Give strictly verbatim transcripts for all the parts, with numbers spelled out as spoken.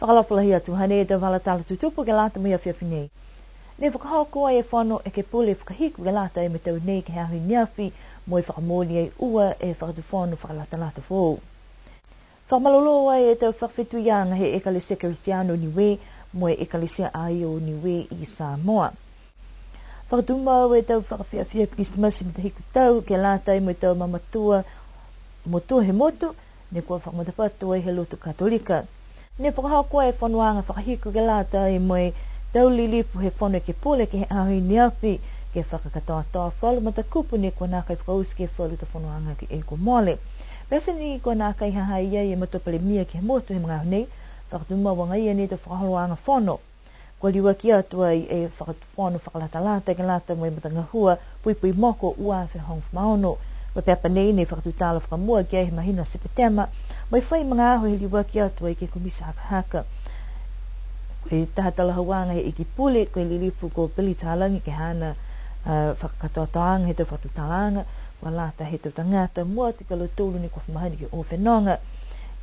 Fakaalofa lahi atu, hanei e tau vala tala tutupu ke lata mo e afiafi nei. Ne fakahoko ai e Fono Ekepule fakahiku ke lata mo e tau nei ke he aho i neafi, mo e fakamooli ai ua e fakatufono fakalatalata foou. Fakamalolō ai e tau fakafetuiaga he Ekalesia Kerisiano Niue, mo e Ekalesia Aio Niue i Samoa. Fakatumau e tau fakafiafia Kilisimasi matahiku tau ke lata mo e tau mamatua motua he motu, ne kua fakamatapatu ai he lotu Katolika. Ne fakahoko e fonoaga fakahiku ke lata mo e tau lilifu he Fono Ekepule ke he aho i neafi, ke fakakatoatoa falu matakupu ne kua nākai fakaoti ke he falu tau fonoaga ke he kua mole. Pete ni kua nākai ha ha i ai e matua palemia ke he motu he magaaho nei, fakatumau agaia ni e tau fakaholoaga fono. Kua liuaki atu ai e fakatufono fakalatalata ke lata mo e matagahua puipui moko ua afe hogofulu ma ono. Ko e pepa nei ne fakatutala fakamua ki ai he mahina Sepetema, mo e fai magaaho he liuaki atu ai ke he komiti hakahaka. Ko e taha talahauaga he Ikipule, ko e lilifu ko Peli Talagi ke he haana, a, fakakatoatoaga he tau fakatutalaaga, kua lata he tau tagata mua atu ki a lautolu ne kua fa mahani ke o fenoga.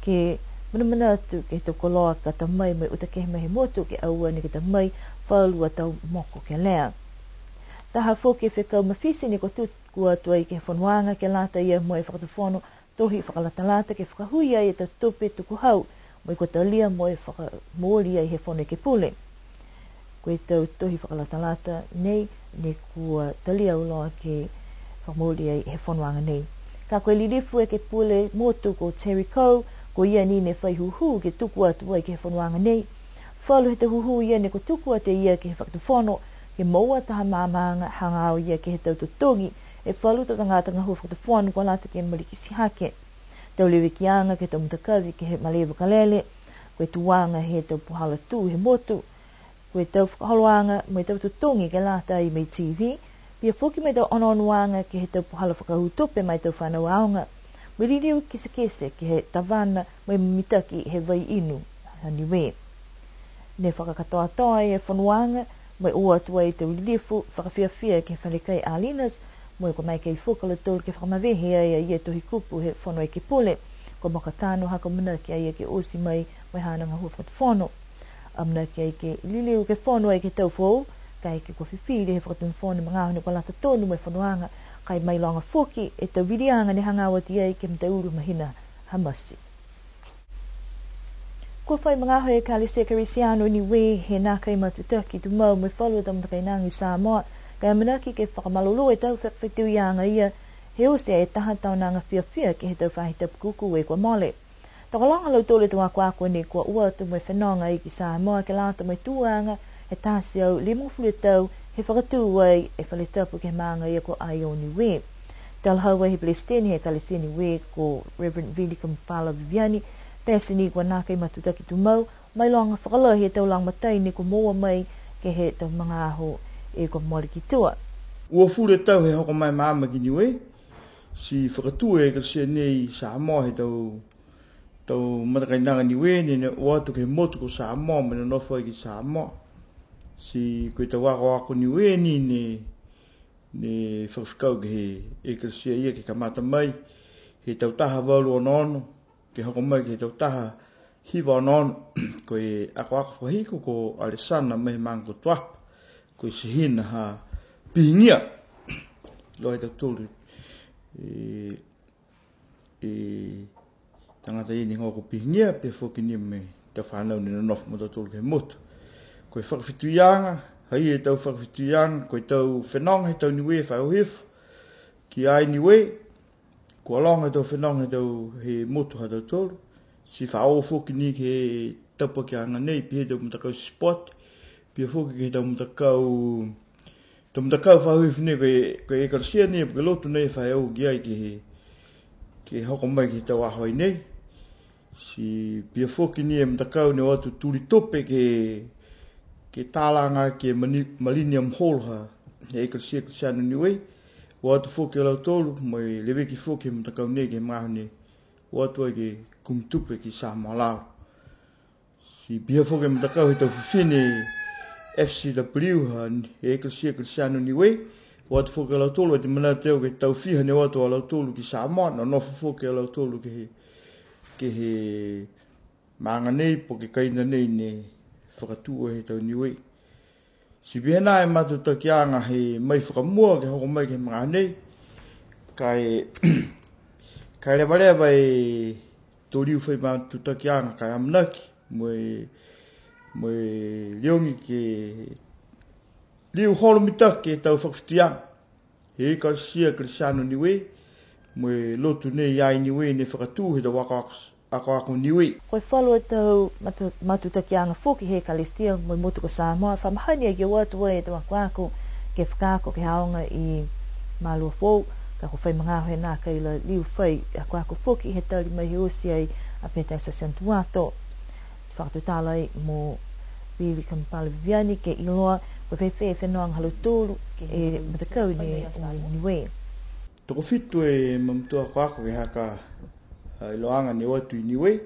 Ke manamanatu ke he tau koloa ka ta mai mo e uta kehe mai he motu ke aua neke ta mai falu a tau moko kelea. Taha foki e fekau mafiti ne kua tuku atu ai ke he fonoaga ke lata ia mo e fakatufono tohi fakalatalata ke fakahui ai e tau tupe tukuhau, mo e kua talia mo e fakamooli ai he Fono Ekepule. Ko e tau tohi fakalatalata nei, ne kua talia auloa ke fakamooli ai he fonoaga nei. Ka ko e lilifu Ekepule motu ko Terry Coe, ko ia ni ne fai hūhū ke tuku atu ai ke he fonoaga nei. Falu he tau hūhū ia ne kua tuku atu e ia ke he fakatufono, ke moua taha maamaaga hagaao ia ke he tau totogi e falu tau tagata gahua fakatufono kua lata ke malikiti hake. Tau levekiaga ke he tau matakavi ke he malē vakalele, ko e tuaga he tau puhala tū he motu, ko e tau fakaholoaga mo e tau totogi ke lata mo e T V, pihia foki mo e tau onoonoaga ke he tau puhala fakahū tupe ma e tau fanau aoga, mo e liliu kitekite ke he tavana mo e mitaki he vai inu ha Niue. Ne fakakatoatoa e fonoaga, mo e o atu ai e tau lilifu fakafiafia ke he fale kai Alinas, mo e kua maeke foki a lautolu ke fakamavehe ai e ia e Tohi Kupu he Fono Ekepule. Kua maka tano ha kua amanaki a ia ke oti mai mo e haana gahua fakatufono. Amanaki ai ke liliu ke fono ai ke he tau foou, kaeke kua fifili he fakatufono e magaaho ne kua lata tonu mo e fonoaga, ka e mailoga foki e tau viliaga ne hagaao atu ai ke he mataulu mahina ha Mati. Kua fai magaaho e Ekalesia Kerisiano Niue he nākai matutaki tumau mo e falu a tau matakainaga i Samoa, ka e amanaki ke fakamalolō e tau fakafetuiaga ia, he oti e taha taonaga fiafia ke he tau faahi tapu kūkū kua mole. Tokologa a lautolu e tau akoako ne kua o atu mo e fenoga ai ki Samoa ke lata mo e tuaga he taha e teau limagofulu e tau he fakatū ai e fale tapu ke he maaga ia ko Aio Niue. Talahau ai he Pelesiteni he Ekalesia Niue ko Reverend Vili Kamupala Viviani, pete ni kua nākai matutaki tumau, mailoga fakalahi e tau lagomatai ne kua moua mai ke he tau magaaho e kua mole ki tua. Uafulu e tau he hoko mai maama ki Niue, ti fakatū e Ekalesia nei Samoa he tau, tau matakainaga Niue ne, ne o atu ke he motu ko Samoa, mo e nonofo ai ki Samoa. Ti ko e tau akoako Niue ni ne, ne fakafekau ke he Ekalesia ia ke kamata mai he tau taha valu ono ono, ke hoko mai ke he tau taha hiva ono ono, ko e akoako fakahiku ko Alesana mai he maaga ko Tuapa, ko e tehina ha Pihigia. Iloa e tautolu e, e tagata ia ne higoa ko Pihigia, pihia foki ni mo e tau fanau ne nonofo mo tautolu ke he motu. Ko e fakafetuiaga, ha ia e tau fakafetuiaga, ko e tau fenoga he tau Niue fai o hifo ki ai Niue, kua loga e tau fenoga he tau he motu ha tautolu, ti fa o foki ni ke he tau pakiaga nei, pihia e tau matakau sipote, pihia foki ke he tau matakau, tau matakau fai o hifo nei, ko e, ko e Ekalesia nei, ko e lotu nei fai o ki ai ke he, ke hoko mai ke he tau aho ai nei. Ti pihia foki ni e matakau ne o atu tuli tupe ke, ke talaga ke Mani-, Millennium Hall ha, he Ekalesia Kerisiano Niue. O atu foki a lautolu, mo e leveki foki he matakau nei ke he magaaho nei. O atu ai ke kumi tupe ki Samoa Lao. Ti pihia foki e matakau he tau fifine F C W ha, he Ekalesia Kerisiano Niue. O atu foki a lautolu, e te manatu au ke tau fiha ne o atu a lautolu ki Samoa, nonofo foki a lautolu ke he, ke he maaga nei, po ke kaina nei ne fakatū he tau Niue. Ti pihia e matutakiaga he mai fakamua ke hoko mai ke he magaaho nei. Ka e, ka e levaleva e to liu fai matutakiaga ka e amanaki, mo e, mo e liogi ke liu holo mitaki e tau fakafitiaga he Ekalesia Kerisiano Niue, mo e lotu nei ai Niue ne fakatū he tau akoako, akoako Niue. Ko e falu a tau matu-, matutakiaga foki he Ekalesia mo e motu ko Samoa, fa mahani aki o atu ai e tau akoako ke fakaako ke he aoga i Maluafoou, ka ko e fai magaaho he nākai la liu fai akoako foki he tali mai he oti ai a Petesa Sianutuato. Fakatutala ai mo Vili Kamupala Viviani ke iloa ko e fēfē e fenoga ha lautolu e matakau ne o i Niue. Tokofitu e mamatua akoako ke he haaku a iloaaga ne o atu i Niue.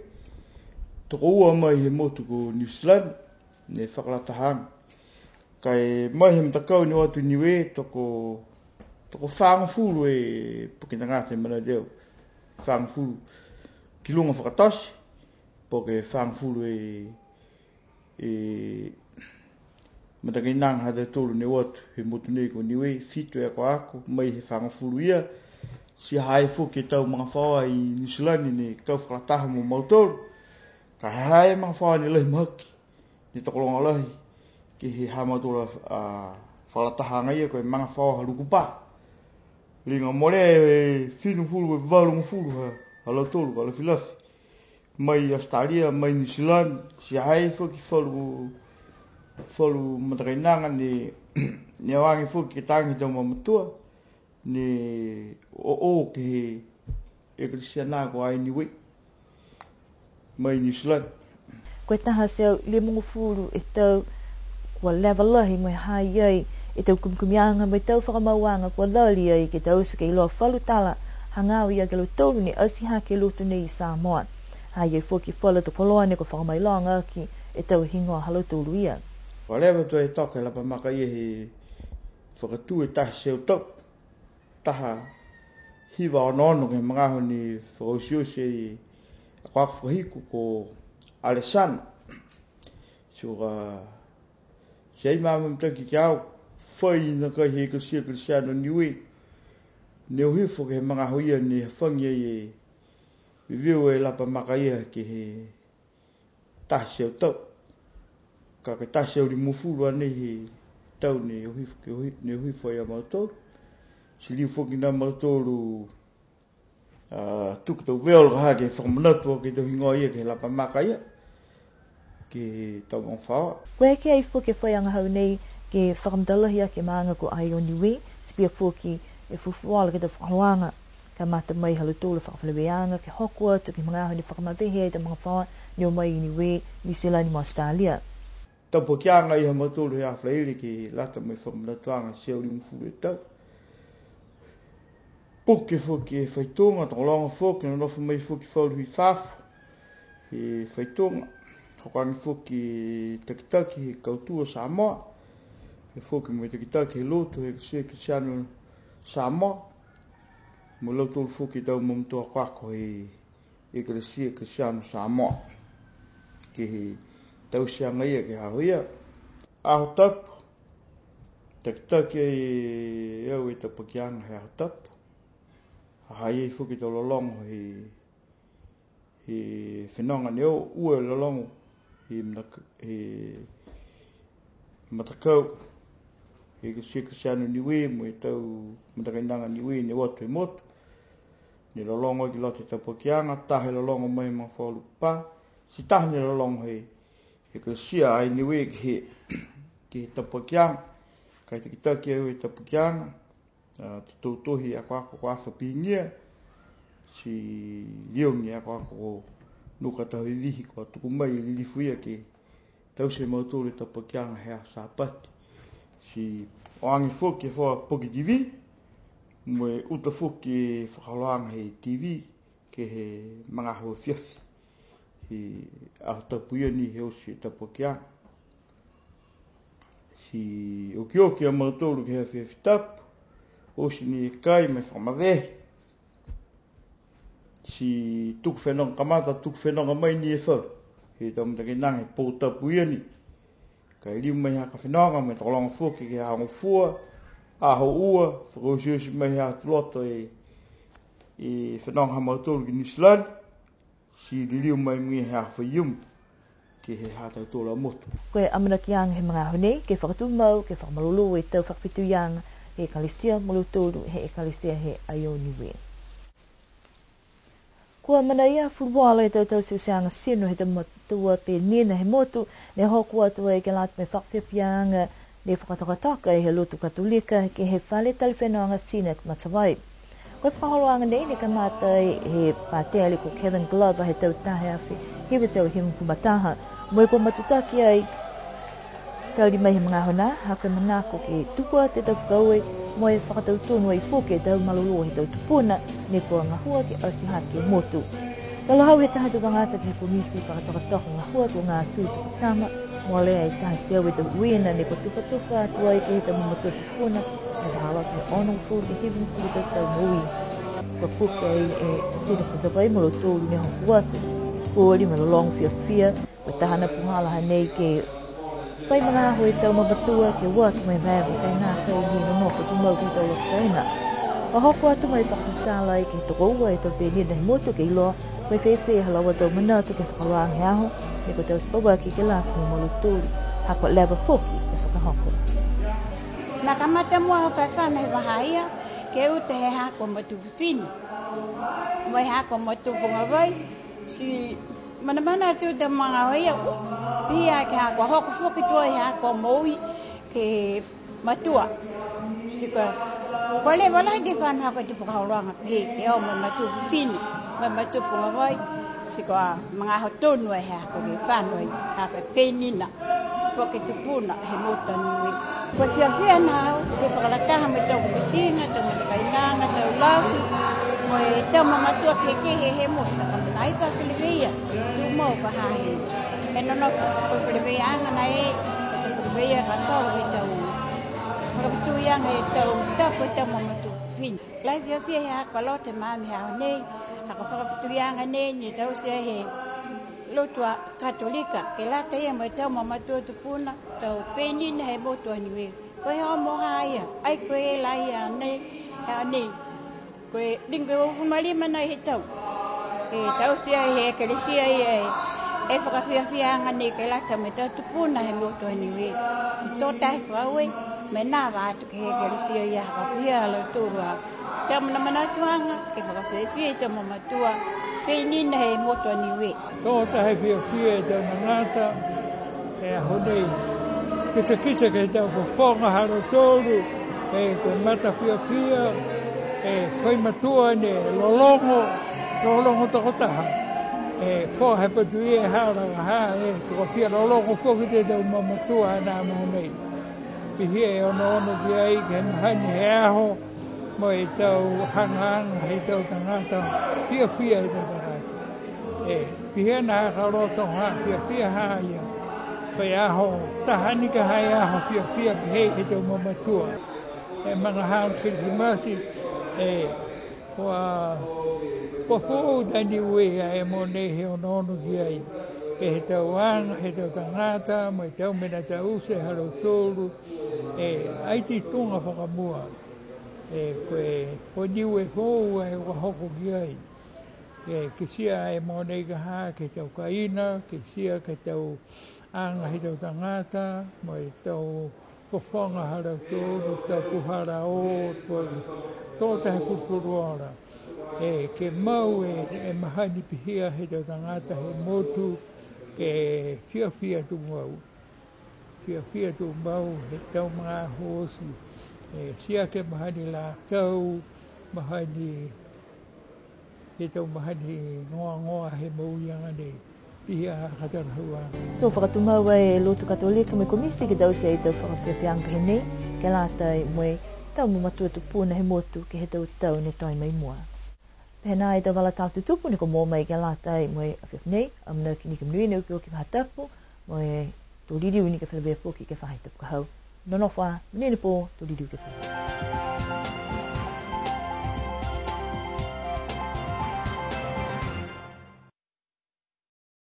Tokoua mai he motu ko New Zealand, ne fakalataha. Ka e mai he matakau ne o atu i Niue, toko, tokofagofulu e puke tagata e manatu au. Fagofulu ki luga fakatote, po ke fagofulu e, e matakainaga ha tautolu ne o atu he motu nei ko Niue, fitu e akoako, mai he fagofulu ia, ti ha ha i ai foki e tau magafaoa i Niu Silani ne kau fakalataha mo mautolu. Ka ha ha i ai e magafaoa ne lahi mahaki, ne tokologa lahi, ke he ha mautolu a, a fakalatahaga ia ko e magafaoa ha Lukupa. Liga molea e finufulu, e valugofulu ha, ha lautolu ka lafilafi. Mai Australia, mai Niu Silani, ti ha ha i ai foki falu, falu matakainaga ne, ne o age foki ke tagi he tau mamatua, ne o, o ke he Ekalesia nā ko ai Niue, mai Niu Silani. Ko e taha e teau limagofulu e tau kua leva lahi mo e ha ha i ai e tau kumikumiaga mo e tau fakamauaga kua lali ai ke taute ke iloa falu tala hagaao ia ki a lautolu ne ati hake e lotu nei i Samoa. Ha ha i ai foki falu a tau koloa ne kua fakamailoga aki e tau higoa ha lautolu ia. Kua leva tuai toka e lapa maka ia he fakatū e taha e teau tau. Taha hiva onoono ke he magaaho ne fakaotioti e akoako fakahiku ko Alesana. Ti ko e, ti ai ma mitaki ki a au, fai nakai he Ekalesia Kerisiano Niue, ne o hifo ke he magaaho ia ne hafagi ai e veveu e lapa maka ia ke he taha e teau tau. Ka ko e taha e teau limagofulu a nei he tau ne o hifo, ke o hi-, ne o hifo ai a mautolu. Ti liu foki ni a mautolu, a, tuku tau veo ka ha ke fakamanatu aki e tau higoa ia ke he lapa maka ia, ke he tau magafaoa. Kua eke ai foki e faiagahau nei ke fakamatalahi aki e maaga ko ai o Niue, ti pihia foki e fuafua ke he tau fakaholoaga. Kamata mai ha lautolu a fakafeleveaga ke hoko atu ke he magaaho ne fakamavehe ai e tau magafaoa ne o mai i Niue, Niu Silani mo Australia. Tau pakiaga ia ha mautolu he aho Falaile ke lata mo e fakamanatuaga e teau limagofulu e tau. Puke foki e faitoga, tokologa foki, nonofo mai foki falu i fafo he faitoga. Hoko age foki e takitaki he kautū a Samoa. Pihia foki mo e takitaki he lotu he Ekalesia Kerisiano Samoa. Mo lautolu foki e tau mamatua akoako he Ekalesia Kerisiano Samoa. Ke he tauteaga ia ke he aho ia. Aho Tapu. Takitaki ai e au e tau pakiaga he Aho Tapu. Ha ha i ai foki e tau lologo he, he fenoga ne o, ua e lologo he matak-, he matakau he Ekalesia Kerisiano Niue mo e tau matakainaga Niue ne o atu he motu. Ne lologo ki loto he tau pakiaga, taha e lologo mai he magafaoa Lukupa, ti taha ne lologo he, he Ekalesia ai Niue ke he, ke he tau pakiaga, ka e takitaki au e tau pakiaga, a, totou tohi akoako ko Afa Pihigia, ti liogi akoako ko Nuka Tahovihi kua tuku mai e lilifu ia ke taute e mautolu e tau pakiaga he aho Sapati. Ti o age foki e fua poki T V, mo e uta foki e fakaholoaga he T V, ke he magaaho afiafi. He Aho Tapu ia ni he oti e tau pakiaga. Ti okioki a mautolu ke he afiafi Tapu, oti ni e kai mo e fakamavehe. Ti tuku fenoga kamata, tuku fenoga mai ni e falu. He tau matakainaga he pō tapu ia ni. Ka e liu mai ha ka fenoga, mo e tokologa foki ke he aho Gofua, aho Ua, fakaotioti mai ha Tuloto e, e fenoga ha mautolu ki Niu Silani, ti liliu mai mo e he aho Faiumu, ke he ha tautolu a motu. Ko e amanakiaga he magaaho nei, ke fakatumau, ke fakamalolō e tau fakafetuiaga he Ekalesia, mo lautolu he Ekalesia he Aio Niue. Kua manaia fuluola e tau tauteuteaga tino he tau matua penina he motu, ne hoko atu ai ke lata mo e fakafiafiaaga ne fakatokatoka he lotu Katolika ke he fale tali fenoga Synod Matavai. Ko e fakaholoaga nei ne kamata ai he patele ko Kevin Glover he tau taha e afe hiva e teau hivagofulu ma taha, mo e kua matutaki ai tali mai he magaaho nā, ha ko e manako ke tuku atu e tau fakaaue, mo e fakatautonu ai foki e tau malolō he tau tupuna, ne kua gahua ke ati hake e motu. Talahau he taha tau tagata ke he komiti fakatokatoka gahua tuaga tū tama, molea e taha e teau e tau uiina ne kua tufatufa atu ai ke he tau mamatua tupuna, ne vala ke onogofulu ke hivagofulu tau tau moui. Kua puke ai e Synod Matavai mo lautolu ne hoko atu. Kua lima lologo fiafia, ko e taha a puhala hanei ke fai magaaho e tau mamatua ke o atu mo e vaevae kaina tau ne nonofo tumau ke he tau loto kaina. Kua hoko atu mo e fakafetala ai ke he tokoua e tau penina he motu ke iloa, ko e fēfē ha laua tau manatu ke fakaholoaga he aho, ne kua taute pauaki ke lata mo lautolu, ha kua leva foki e fakahoko. Nā kamata mua hoko e fano he vahā ia, ke uta he haaku a matua fifine, mo e haaku a matua fogavai, ti manamanatu e tau magaaho ia, pihia ke haaku a hoko foki tuai he haaku a moui, ke matua. Ti kua, kua leva lahi e fano haaku a tau fakaholoaga pehē, ke o mo e matua fifine, mo e matua fogavai, ti kua magaaho tonu e haaku ke fano e haaku a penina, po ke tupuna he motu a Niue. Kua fiafia nā au ke fakalataha mo e tau komitiga, tau matakainaga, tau lafi, mo e tau mamatua kehekehe he motu, ka mena ai fakafeleveia, tumau ka ha he. He nonofo fakafeleveia aga nai, fakafeleveia ka tau he tau fakafetuiaga he tau tapu he tau mamatua fifine. Lahi e fiafia he haaku a loto he magaaho nei, ha ko e fakafetuiaga nei ne taute he lotu a Katolika, ke lata ia mo e tau mamatua tupuna, tau penina he motu a Niue. Ko e ha mo ha ia, ai ko e laia nei, ha nei. Ko e liga e uafulu ma lima nai he tau. Ke taute ai he Ekalesia ia e, e fakafiafiaaga nei ke lata mo e tau tupuna he motu a Niue. Ti to taha e fakaaue, mena vā atu ke he Ekalesia ia ha ko e pihia ha lautolu a tau manamanatuaga, ke fakafiafia e tau mamatua penina he motu a Niue. To taha e fiafia e tau tagata, e aho nei. Kitekite ke he tau fofoga ha lautolu, e, ko e mata fiafia, e, fai matua ne lologo, lologo tokotaha. E, fo he patu ia e hala ha, e, ko e fia lologo foki e tau mamatua nā mogonei. Pihia e onoono ki ai ke he mahani he aho, mo e tau hagahaga he tau tagata, fiafia he tau tagata. E, pihia nā ha ka loto ha, fiafia ha ia. Ko e aho, taha ni ka ha e aho fiafia pehē he tau mamatua. E magahala Kirisimasi, e, kua, kua foou a Niue a e mogonei he onoono ki ai. Ke he tau aga, he tau tagata, mo e tau mena taute ha lautolu, e, ai ti tuga fakamua. E, ko e, ko Niue foou a e kua hoko ki ai. E, kitia e mogonei ka ha, ke he tau kaina, kitia ke he tau aga he tau tagata, mo e tau fofoga ha lautolu, tau puhala o, to, to taha e fulufuluola. E, ke mau e, e mahani pihia he tau tagata he motu, ke fiafia tumau. Fiafia tumau he tau magaaho oti. E, tiaki e mahani lakau, mahani, he tau mahani goagoa he mouiaga nei. Pihia ha ka talahauaga. To fakatumau e Lotu Katolika mo e Komiti ke taute e tau fakafiafiaaga pehē nei, ke lata mo e tau mamatua tupuna he motu ke he tau tau ne toe mai mua. Pehē nā e tau vala tala tutupu ne kua moua mai ke lata mo e afiafi nei, amanaki ni ke monuina e okioki faahi tapu, mo e to liliu ni ke feleveia foki ke he faahi tapu ka hau. Nonofo ā, monuina e pō, to liliu ke feleveia.